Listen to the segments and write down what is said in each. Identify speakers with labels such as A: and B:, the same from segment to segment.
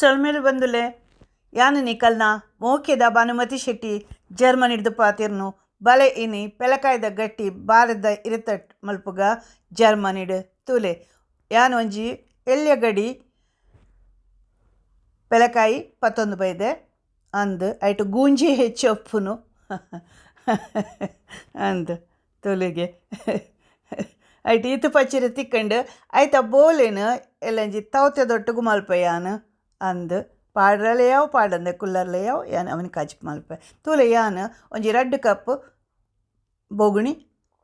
A: ಸೊಲ್ಮೆಲು ಬಂದುಲೆ ಯಾನ್ ನಿಕಲ್ನ ಮೋಕೆದ ಭಾನುಮತಿ ಶೆಟ್ಟಿ ಜರ್ಮನಿಡ್ದ್ ಪಾತೆರ್ನು ಬಲೆ ಇನಿ ಪೆಲಕಾಯಿದ ಗಟ್ಟಿ ಬಾರೆದ ಇರೆತಟ್ ಮಲ್ಪುಗ ಜರ್ಮನಿಡ್ ತೂಲೆ ಯಾನ್ ಒಂಜಿ ಎಲ್ಯ ಗಡಿ ಪೆಲಕಾಯಿ ಪತ್ತೊಂದು ಬೈದೆ ಅಂದ್ ಐಟ್ ಗೂಂಜಿ ಹೆಚ್ಚೊಪ್ಪುನು ಅಂದ್ ತೂಲೆಗೆ ಐಟ್ ಈತ್ ಪಚ್ಚಿರೆ ತಿಕ್ಕಂಡು ಐತ ಬೋಲೆನ್ ಎಲ್ಲಂಜಿ ತೌತೆದೊಟ್ಟುಗು ಮಲ್ಪೆ ಯಾನ್ ಅಂದ್ ಪಾಡ್ರಲೆ ಯಾವು ಪಾಡಂದೆ ಕುಲ್ಲರ್ಲೆ ಯಾವು ಯಾನ್ ಅವನ ಕಜಿಪು ಮಲ್ಪೆ ತೂಲೆ ಯಾನ್ ಒಂಜಿ ರಡ್ಡ್ ಕಪ್ ಬೋಗುಣಿ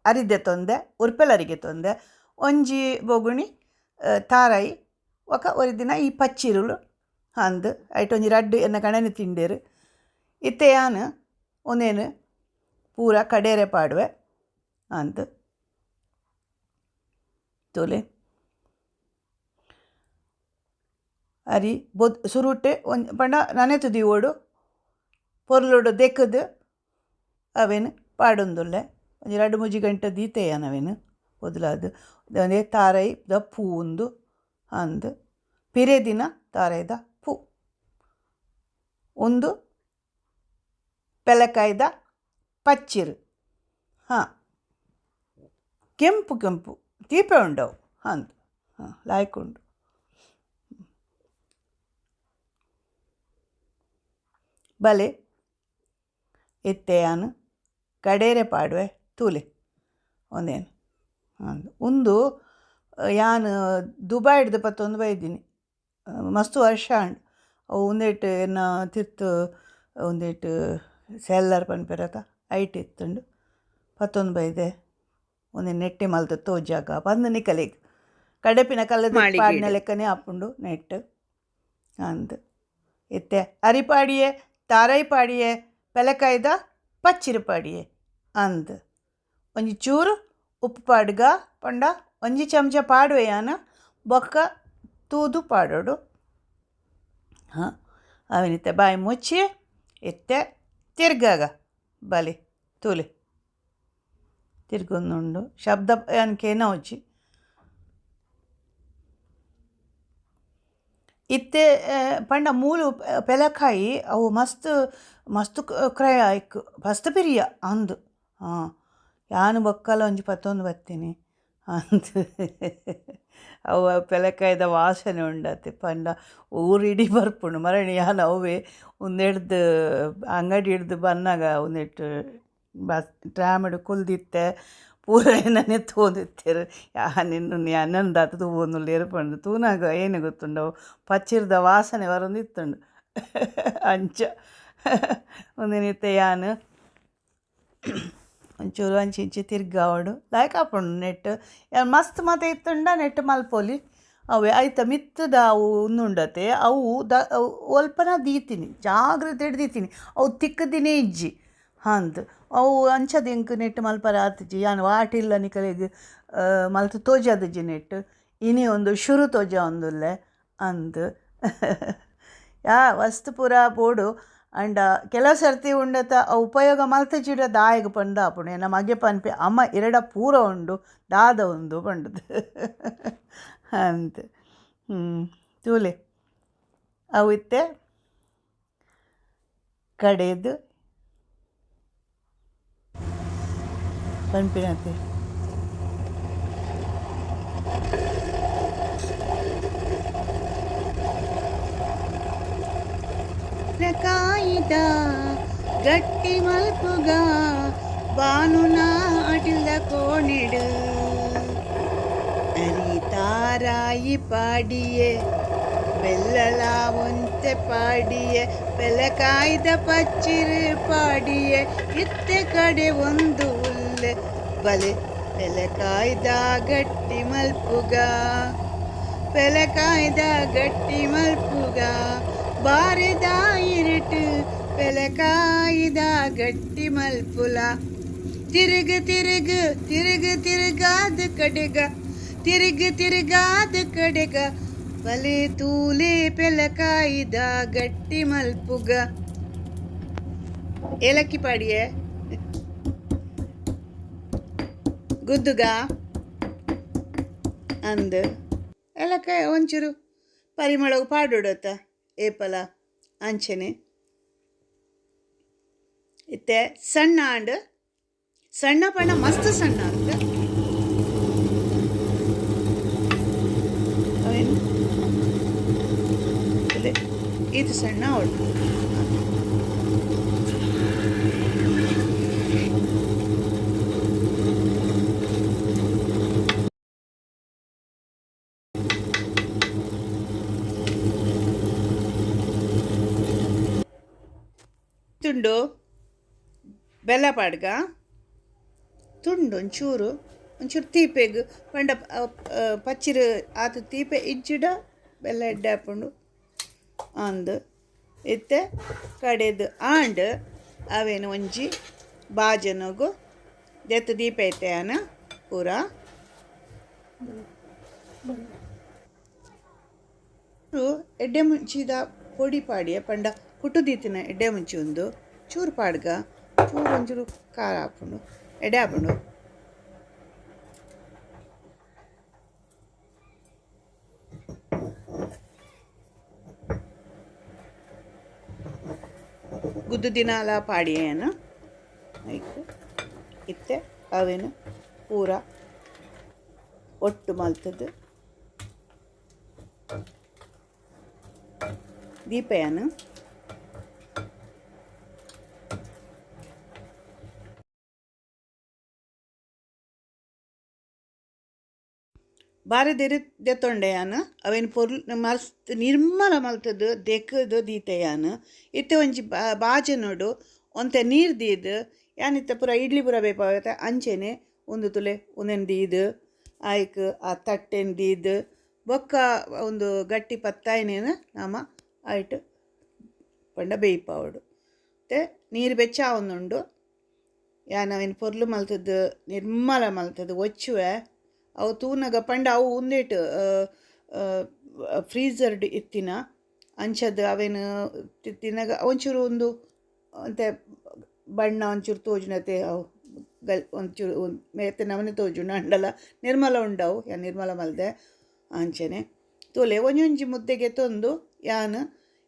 A: ಅರಿದೆ ತೊಂದೆ ಉರ್ಪೆಲ್ ಅರಿಗೆ ತೊಂದೆ ಒಂಜಿ ಬೋಗುಣಿ ತಾರಾಯಿ ಒಕ ಒರಿ ದಿನ ಈ ಪಚ್ಚಿರುಲು ಅಂದ್ ಐಟ್ ಒಂಜಿ ರಡ್ಡ್ ಎನ್ನ ಗಣನೆ ತಿಂಡೇರು ಇತ್ತೆ ಯಾನ್ ಒಂದೇನು ಪೂರ ಕಡೇರೆ ಪಾಡುವೆ ಅಂದ್ ತೂಲೆ ಅರಿ ಬೊದ್ ಸುರುಟೆ ಒಂಜಿ ಪಂಡ ನನೆತ್ ದೀವೊಡು ಪೊರ್ಲುಡು ದೆಕ್ಕುದು ಅವೆನ್ ಪಾಡೊಂದುಲ್ಲೆ ಒಂಜಿ ರಡ್ಡ್ ಮೂಜಿ ಗಂಟೆ ದೀತೆ ಯಾನ್ ಅವೆನ್ ಬೊದಲಾದ್ ಒಂದೇ ತಾರಾಯಿದ ಪೂ ಉಂದು ಅಂದ್ ಪಿರೆದಿನ ತಾರಾಯಿದ ಪೂ ಉಂದು ಪೆಲಕಾಯಿದ ಪಚ್ಚಿರು ಹಾಂ ಕೆಂಪು ಕೆಂಪು ತೀಪೆ ಉಂಡವು ಅಂದ್ ಹಾಂ ಲಾಯ್ಕ್ ಉಂಡು ಬಲೆ ಇತ್ತೆ ಯಾನ್ ಕಡೇರೆ ಪಾಡುವೆ ತೂಲೆ ಒಂದೇನು ಅಂದ್ ಉಂದು ಯಾನ್ ದುಬಾಯ್ಡ್ದ್ ಪತ್ತೊಂದು ಬೈದಿನಿ ಮಸ್ತ್ ವರ್ಷ ಆಂಡ್ ಅವು ಉಂದೆಟ್ ಎನ್ನ ತಿರ್ತ್ ಉಂದೆಟ್ ಸೆಲ್ಲರ್ ಪನ್ಪೆರತ ಐಟ್ ಇತ್ತುಂಡು ಪತ್ತೊಂದು ಬೈದೆ ಒಂದೆನ್ ನೆಟ್ಟೆ ಮಲ್ತ್ ತೋಜಾಗ ಪಂದ್ ನಿಕಲೆಗ್ ಕಡೆಪಿನ ಕಲ್ಲದ ಪಾಡಿನ
B: ಮಾಳಿಗೆಡ್.
A: ಲೆಕ್ಕನೆ ಆಪುಂಡು ನೆಟ್ ಅಂದ್ ಇತ್ತೆ ಅರಿ ಪಾಡಿಯೆ ತಾರಾಯಿ ಪಾಡಿಯೆ ಪೆಲಕಾಯ್ದ ಪಚ್ಚಿರು ಪಾಡಿಯೆ ಅಂದ್ ಒಂಜಿ ಚೂರು ಉಪ್ಪು ಪಾಡ್ಗ ಪಂಡ ಒಂಜಿ ಚಮಚ ಪಾಡುವೆ ಯಾನ್ ಬೊಕ್ಕ ತೂದು ಪಾಡೊಡು ಹಾಂ ಅವೆನಿತ್ತೆ ಬಾಯಿ ಮುಚ್ಚಿ ಇತ್ತೆ ತಿರ್ಗಾಗ ಬಲೆ ತೂಲೆ ತಿರ್ಗೊಂದುಂಡು ಶಬ್ದ ಯಾನ್ ಕೇನೋಚಿ ಇತ್ತೆ ಪಂಡ ಮೂಲು ಪೆಲಕಾಯಿ ಅವು ಮಸ್ತ್ ಮಸ್ತ್ ಕ್ರಯ ಐಕ್ ಮಸ್ತ್ ಪಿರಿಯ ಅಂದ್ ಹಾಂ ಯಾನ್ ಬೊಕ್ಕಲ ಒಂಜಿ ಪತ್ತೊಂದು ಬತ್ತೀನಿ ಅಂದ್ ಅವು ಪೆಲಕಾಯ್ದ ವಾಸನೆ ಉಂಡತೆ ಪಂಡ ಊರಿಡೀ ಬರ್ಪುಂಡು ಮರಣಿ ಯಾನ್ ಅವ್ವೆ ಉಂದೆಡ್ದ್ ಅಂಗಡಿ ಹಿಡ್ದು ಬನ್ನಗ ಉಂದೆಟ್ ಬಸ್ ಟ್ರಾಮ್ಡ್ ಕುಲ್ದಿತ್ತೆ ಪೂರ ಎನ್ನನೆ ತೂವೊಂದಿತ್ತೆರ್ ಯಾನ್ ಎನ್ನನ್ ದಾದ ತೂವೊಂದುಲ್ಲೆರ್ ಪಂದ್ ತೂನಗ ಏನ್ ಗೊತ್ತುಂಡು ಅವು ಪಚ್ಚಿರ್ದ ವಾಸನೆ ಬರೊಂದಿತ್ತುಂಡು ಅಂಚ ಉಂದೆನ್ ಇತ್ತೆ ಯಾನ್ ಒಂಚೂರು ಅಂಚಿ ಇಂಚಿ ತಿರ್ಗಾವೊಡು ಲಾಯ್ಕ್ ಆಪುಂಡು ನೆಟ್ ಯಾನ್ ಮಸ್ತ್ ಮಾತ ಇತ್ತುಂಡ ನೆಟ್ ಮಲ್ಪೊಲಿ ಅವೇ ಐತ ಮಿತ್ತುದ ಅವು ಉಂದುಂಡತೆ ಅವು ದ ಒಲ್ಪನ ದೀತಿನಿ ಜಾಗ್ರತೆಡ್ ದೀತಿನಿ ಅವು ತಿಕ್ಕುದಿನೇ ಇಜ್ಜಿ ಅಂದ್ ಅವು ಅಂಚದ ಎಂಕ್ ನೆಟ್ ಮಲ್ಪರೆ ಆತುಜಿ ಯಾನ್ ವಾಟಿಲ್ಲ ನಿಕಲೆಗ್ ಮಲ್ತ್ ತೋಜಾದುಜಿ ನೆಟ್ ಇನಿ ಉಂದು ಶುರು ತೋಜಾವೊಂದುಲ್ಲೆ ಅಂದ್ ಯಾ ವಸ್ತು ಪೂರ ಬೋಡು ಆಂಡ ಕೆಲವು ಸರ್ತಿ ಉಂಡತ ಅವು ಉಪಯೋಗ ಮಲ್ತುಜಿಡ ದಾಯೆಗ್ ಪಂದ್ ಆಪುಂಡು ಎನ್ನ ಮಗೆ ಪನ್ಪೆ ಅಮ್ಮ ಇರೆಡ ಪೂರ ಉಂಡು ದಾದ ಉಂದು ಪಂಡುದು ಅಂದ್ ತೂಲೆ ಅವು ಇತ್ತೆ ಕಡೆದು ಪನ್ಪಿನತೆ
B: ಕಾಯಿದ ಗಟ್ಟಿ ಮಲ್ಪುಗ ಬಾನುನ ಅಟಿಲ್ದ ಕೋಣೆಡು ಅರಿ ತಾರಾಯಿ ಪಾಡಿಯೆ ಬೆಲ್ಲಲ ಒಂತೆ ಪಾಡಿಯೆ ಪೆಲಕಾಯ್ದ ಪಚ್ಚಿರು ಪಾಡಿಯೆ ಇತ್ತೆ ಕಡೆ ಒಂದು ಉಲ್ಲೆ ಬಲೆ ಪೆಲಕಾಯ್ದ ಗಟ್ಟಿ ಮಲ್ಪುಗ ಪೆಲಕಾಯ್ದ ಗಟ್ಟಿ ಮಲ್ಪುಗ ಬಾರೆದ ಇರಿಟ್ ಪೆಲಕಾಯ್ದ ಗಟ್ಟಿ ಮಲ್ಪುಲ ತಿರುಗು ತಿರುಗು ತಿರುಗು ತಿರುಗಾದ ಕಡೆಗ ತಿರುಗು ತಿರುಗಾದ ಕಡೆಗ ಬಲೆ ತೂಲೆ ಪೆಲಕಾಯ್ದ ಗಟ್ಟಿ ಮಲ್ಪುಗ ಏಲಕ್ಕಿ ಪಾಡಿಯೆ ಗುದ್ದುಗ ಅಂದ್ ಏಲಕ್ಕಾಯಿ ಒಂಚೂರು ಪರಿಮಳಗ್ ಪಾಡೊಡತ್ತ
A: ಏಪಲ ಅಂಚನೆ ಇತ್ತೆ ಸಣ್ಣ ಆಂಡ್ ಸಣ್ಣ ಪಂಡ ಮಸ್ತ್ ಸಣ್ಣ ಆತ್ ಅವೇನು ಇದು ಸಣ್ಣ ಅವಳು. ತುಂಡು ಬೆಲ್ಲ ಪಾಡ್ಗ ತುಂಡು ಒಂಚೂರು ಒಂಚೂರು ತೀಪೆಗ್ ಪಂಡ ಪಚ್ಚಿರು ಆತು ತೀಪೆ ಇಜ್ಜಿಡ ಬೆಲ್ಲ ಎಡ್ಡೆ ಆಪುಂಡು ಅಂದ್ ಇತ್ತೆ ಕಡೆದು ಆಂಡ್ ಅವೇನು ಒಂಜಿ ಬಾಜನಗು ದೆತ್ತು ದೀಪ ಐತೆ ಆನ ಪೂರ ಎಡ್ಡೆ ಮುಂಚಿದ ಪೊಡಿ ಪಾಡಿಯ ಪಂಡ ಕುಟ್ಟು ದೀತಿನ ಎಡ್ಡೆ ಮುಂಚಿ ಒಂದು ಚೂರು ಪಾಡ್ಗ ಚೂರು ಒಂಚೂರು ಖಾರ ಆಪುಂಡು ಎಡೆ ಆಪುಂಡು. ಗುದ್ದು ದಿನಾಲ ಪಾಡಿಯೇನ ಐಕ್ ಇತ್ತೆ ಅವೇನು ಪೂರ ಒಟ್ಟು ಮಲ್ತದ್ದು ದೀಪಯಾನ. ಬಾರೆ ದೆರೆ ದೆತ್ತೊಂಡೆಯಾನ ಅವೇನು ಪೊರ್ಲು ಮಸ್ತ್ ನಿರ್ಮಲ ಮಲ್ತದ್ದು ದೆಕ್ಕದು ದೀತೆಯಾನ. ಇತ್ತೆ ಒಂಜಿ ಬಾಜನೊಡು ಒಂತೆ ನೀರು ದೀದ್ ಯಾನಿತ್ತೆ ಪೂರ ಇಡ್ಲಿ ಪೂರ ಬೇಪಾವತ್ತೆ ಅಂಚೆನೆ ಒಂದು ತುಲೆ ಒಂದೆನ್ ದೀದ್ ಆಯ್ಕ್ ಆ ತಟ್ಟೆನ್ ದೀದ್ ಬೊಕ್ಕ ಒಂದು ಗಟ್ಟಿ ಪತ್ತಾಯಿನೇನು ನಮ ಆಯ್ಟ್ ಪಂಡ ಬೇಯ್ಪಾವಡು. ಮತ್ತು ನೀರು ಬೆಚ್ಚ ಆವೊಂದುಂಡು ಯಾನ್ ಅವೇನು ಪೊರ್ಲು ಮಲ್ತದ್ದು ನಿರ್ಮಲ ಮಲ್ತದ್ದು ಒಚ್ಚುವೆ ಅವು ತೂನಗ ಪಂಡ ಅವು ಉಂದೇಟ್ ಫ್ರೀಝರ್ಡ್ ಇತ್ತಿನ ಅಂಚದ ಅವೇನು ತಿನ್ನಗ ಒಂಚೂರು ಒಂದು ಅಂತೆ ಬಣ್ಣ ಒಂಚೂರು ತೋಜುನತೆ ಅವು ಗಲ್ ಒಂಚೂರು ಮೇತೆ ನಮನೆ ತೋಜುಂಡು ಅಂಡಲ ನಿರ್ಮಲ ಉಂಡವು ಯಾನ್ ನಿರ್ಮಲ ಮಲ್ದೆ ಅಂಚನೆ ತೂಲೆ ಒಂಜೊಂಜಿ ಮುದ್ದೆಗೆ ತೊಂದು ಯಾನ್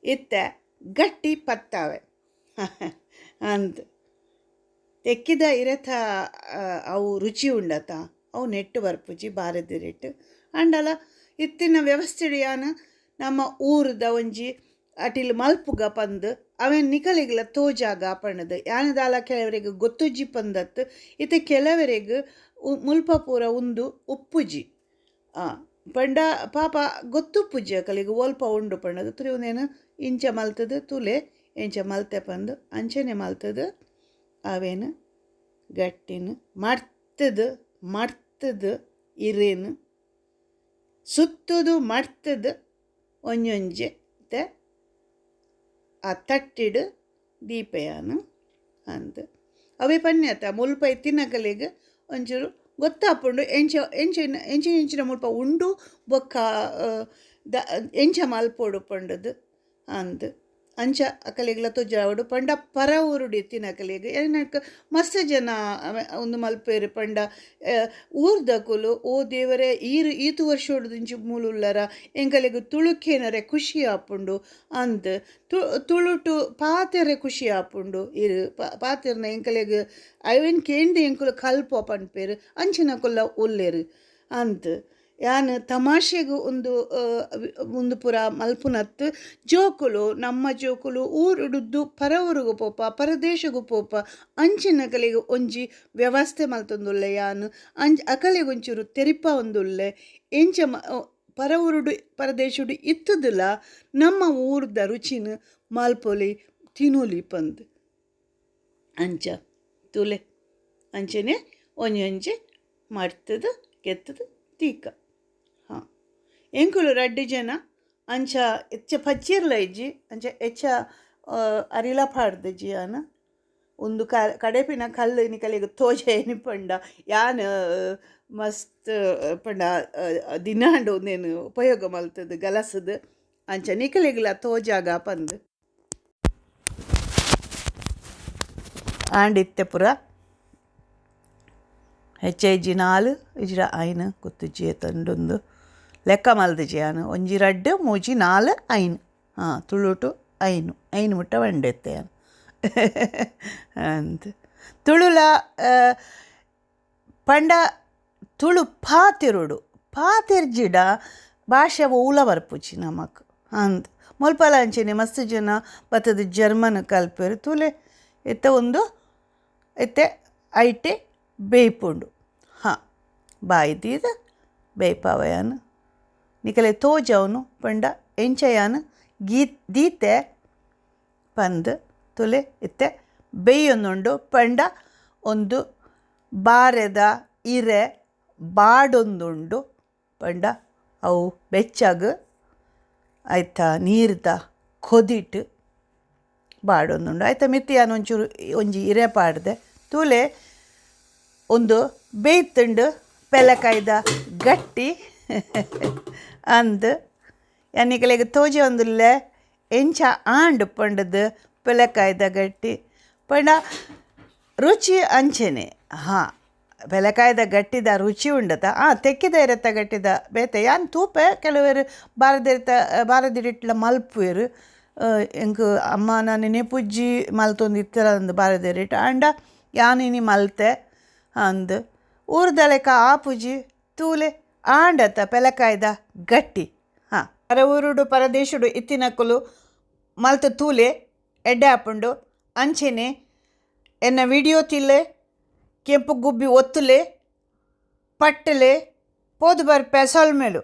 A: ಇತ್ತೆ ಗಟ್ಟಿ ಪತ್ತಾವೆ ಅಂದ್ ತೆಕ್ಕಿದ ಇರೆತ ಅವು ರುಚಿ ಉಂಡತ ಅವು ನೆಟ್ಟು ಬರ್ಪುಜಿ ಬಾರೆದಿರೆಟ್ ಅಂಡಲ ಇತ್ತಿನ ವ್ಯವಸ್ಥೆಡ್ ಯಾನ್ ನಮ್ಮ ಊರುದ ಒಂಜಿ ಅಟಿಲ್ ಮಲ್ಪುಗ ಪಂದ್ ಅವೇನ್ ನಿಕಲೆಗ್ಲ ತೋಜಾಗ ಪಂಡದು ಯಾನ್ ದಾಲ ಕೆಲವರಿಗೆ ಗೊತ್ತುಜ್ಜಿ ಪಂದತ್ತು ಇತ್ತೆ ಕೆಲವರಿಗೆ ಮುಲ್ಪ ಪೂರ ಉಂದು ಉಪ್ಪುಜಿ ಪಂಡ ಪಾಪ ಗೊತ್ತುಪ್ಪುಜಿ ಅಕಲೆಗ್ ಒಲ್ಪ ಉಂಡು ಪಂಡದು ತುರಿ ಉಂದೇನು ಇಂಚ ಮಲ್ತದು ತುಲೆ ಇಂಚ ಮಲ್ತೆ ಪಂದು ಅಂಚನೆ ಮಲ್ತದು ಅವೇನು ಗಟ್ಟಿನ ಮಡ್ತದು ಮಡ್ತದು ಇರೇನು ಸುತ್ತುದು ಮಡ್ತದು ಒಂಜೊಂಜಿ ತೆ ಆ ತಟ್ಟಿಡು ದೀಪಯಾನು ಅಂದ್ ಅವೇ ಪನ್ಯತ ಮುಲ್ಪ ಇತ್ತಿನಕಲೆಗ್ ಒಂಚೂರು ಗೊತ್ತಾಪುಂಡು ಎಂಚ ಎಂಚ ಎಂಚ ಎಂಚಿನ ಮುಲ್ಪ ಉಂಡು ಬೊಕ್ಕ ದ ಎಂಚ ಮಲ್ಪೊಡು ಪಂಡದು ಅಂದ್ ಅಂಚ ಅಕಲೆಗ್ಲ ತೋಜಾವೊಡು ಪಂಡ ಪರ ಊರುಡು ಇತ್ತಿನಕಲೆಗ್ ಎನಕ್ ಮಸ್ತ್ ಜನ ಉಂದು ಮಲ್ಪೆರ್ ಪಂಡ ಊರ್ದಕುಲು ಓ ದೇವರೇ ಈರ್ ಈತ್ ವರ್ಷೊಡ್ದಿಂಚಿ ಮೂಲು ಉಲ್ಲರ ಎಂಕಲೆಗ್ ತುಳುಕೇನರೆ ಖುಷಿ ಆಪುಂಡು ಅಂದ್ ತುಳುಟು ಪಾತೆರೆ ಖುಷಿ ಆಪುಂಡು ಇರ್ ಪಾತೆರ್ನ ಎಂಕಲೆಗ್ ಐವೆನ್ ಕೇಂದ್ ಎಂಕುಲು ಕಲ್ಪೊ ಪನ್ಪೆರ್ ಅಂಚಿನಕುಲ್ಲ ಉಲ್ಲೆರ್ ಅಂದ್ ಯಾನ್ ತಮಾಷೆಗ್ ಉಂದು ಉಂದು ಪೂರ ಮಲ್ಪುನತ್ ಜೋಕುಲು ನಮ್ಮ ಜೋಕುಲು ಊರುಡುದ್ದು ಪರ ಊರುಗು ಪೋಪ ಪರದೇಶಗು ಪೋಪ ಅಂಚಿನಕಲೆಗ್ ಒಂಜಿ ವ್ಯವಸ್ಥೆ ಮಲ್ತೊಂದುಲ್ಲೆ ಯಾನ್ ಅಂಚ ಅಕಲೆಗ್ ಒಂಚೂರು ತೆರಿಪಾವೊಂದುಲ್ಲೆ ಎಂಚ ಪರ ಊರುಡು ಪರದೇಶಡು ಇತ್ತುದುಲ ನಮ್ಮ ಊರುದ ರುಚಿನ್ ಮಲ್ಪೊಲಿ ತಿನೊಲಿ ಪಂದ್ ಅಂಚ ತೂಲೆ ಅಂಚನೆ ಒಂಜೊಂಜಿ ಮಡ್ತುದು ಕೆತ್ತುದು ತೀಕ. ಹಾಂ ಎಂಕುಲು ರಡ್ಡ್ ಜನ ಅಂಚ ಎಚ್ಚ ಪಚ್ಚಿರ್ಲ ಇಜ್ಜಿ ಅಂಚ ಎಚ್ಚ ಅರಿಲ ಪಾಡ್ದಿಜ್ಜಿ ಯಾನ್ ಉಂದು ಕಡೆಪಿನ ಕಲ್ಲು ನಿಕಲೆಗ್ ತೋಜಾಯಿನಿ ಪಂಡ ಯಾನ್ ಮಸ್ತ್ ಪಂಡ ದಿನಾಂಡ ಉಂದೆನ್ ಉಪಯೋಗ ಮಲ್ತುದು ಗಲಸುದು ಅಂಚ ನಿಕಲೆಗ್ಲ ತೋಜಾಗ ಪಂದ್. ಆಂಡ್ ಇತ್ತೆ ಪೂರ ಹೆಚ್ಚ ಇಜ್ಜಿ ನಾಲ್ ಇಜ್ಜಿಡ ಐನ್ ಗೊತ್ತುಜ್ಜಿ ಏತುಂಡುಂದು ಲೆಕ್ಕ ಮಲ್ದಿಜಿ ಯಾನ್ ಒಂಜಿ ರಡ್ಡ್ ಮೂಜಿ ನಾಲ್ ಐನ್. ಹಾಂ, ತುಳುಟು ಐನು ಐನು ಮುಟ್ಟ ಪಂಡೆತ್ತೆ ಅಂದ್. ತುಳುಲ ಪಂಡ ತುಳು ಪಾತೆರೊಡು, ಪಾತೆರ್ಜಿಡ ಭಾಷೆ ಒವ್ಲ ಬರ್ಪುಜಿ ನಮಕ್ ಅಂದ್. ಮುಲ್ಪಲ ಅಂಚೆನೆ ಮಸ್ತ್ ಜನ ಬತ್ತುದು ಜರ್ಮನ್ ಕಲ್ಪೆರ್. ತೂಲೆ ಇತ್ತೆ ಉಂದು ಇತ್ತೆ ಐಟೆ ಬೇಯ್ಪುಂಡು. ಹಾಂ, ಬಾಯಿ ದೀದ್ ಬೇಯ್ಪಾವಯಾನ್ ನಿಕಲೆ ತೋಜವನು ಪಂಡ ಎಂಚ ಯಾನ್ ಗೀ ದೀತೆ ಪಂದ್. ತುಲೆ ಇತ್ತೆ ಬೇಯೊಂದುಂಡು. ಪಂಡ ಒಂದು ಬಾರೆದ ಇರೆ ಬಾಡೊಂದುಂಡು. ಪಂಡ ಅವು ಬೆಚ್ಚಗ್ ಐತ ನೀರ್ದ ಕೊದಿಟ್ ಬಾಡೊಂದುಂಡು. ಐತ ಮಿತ್ತ್ ಯಾನ್ ಒಂಚೂರು ಒಂಜಿ ಇರೆ ಪಾಡ್ದೆ. ತೂಲೆ ಉಂದು ಬೇಯ್ತುಂಡು ಪೆಲಕಾಯ್ದ ಗಟ್ಟಿ ಅಂದ್. ಯಾನ್ ನಿಕಲೆಗ್ ತೋಜೊಂದುಲ್ಲೆ ಎಂಚ ಆಂಡ್ ಪಂಡದು ಪೆಲಕಾಯ್ದ ಗಟ್ಟಿ. ಪಂಡ ರುಚಿ ಅಂಚೆನೆ. ಹಾಂ, ಪೆಲಕಾಯ್ದ ಗಟ್ಟಿದ ರುಚಿ ಉಂಡತ. ತೆಕ್ಕಿದ ಇರೆತ ಗಟ್ಟಿದ ಬೇತೆ ಯಾನ್ ತೂಪೆ, ಕೆಲವೆರ್ ಬಾರದಿರಿತ ಬಾರದಿರಿಟ್ಲ ಮಲ್ಪುವೆರ್. ಎಂಕ್ ಅಮ್ಮನ ನೆನೆಪುಜ್ಜಿ ಮಲ್ತೊಂದಿತ್ತೆರ್ ಬಾರದಿರಿಟ್, ಆಂಡ ಯಾನ್ ಇನಿ ಮಲ್ತೆ ಅಂದ್. ಊರ್ದ ಲೆಕ್ಕ ಆಪುಜಿ. ತೂಲೆ ಆಂಡತ ಪೆಲಕಾಯ್ದ ಗಟ್ಟಿ. ಹಾಂ, ಪರ ಊರುಡು ಪರದೇಶಡು ಇತ್ತಿನಕುಲು ಮಲ್ತ್ ತೂಲೆ, ಎಡ್ಡೆ ಆಪುಂಡು. ಅಂಚೆನೆ ಎನ್ನ ವಿಡಿಯೋ ತಿಲ್ಲೆ, ಕೆಂಪು ಗುಬ್ಬಿ ಒತ್ತುಲೆ, ಪಟ್ಟಲೆ, ಪೋದು ಬರ್ಪೆ. ಸೊಲ್ಮೆಲು.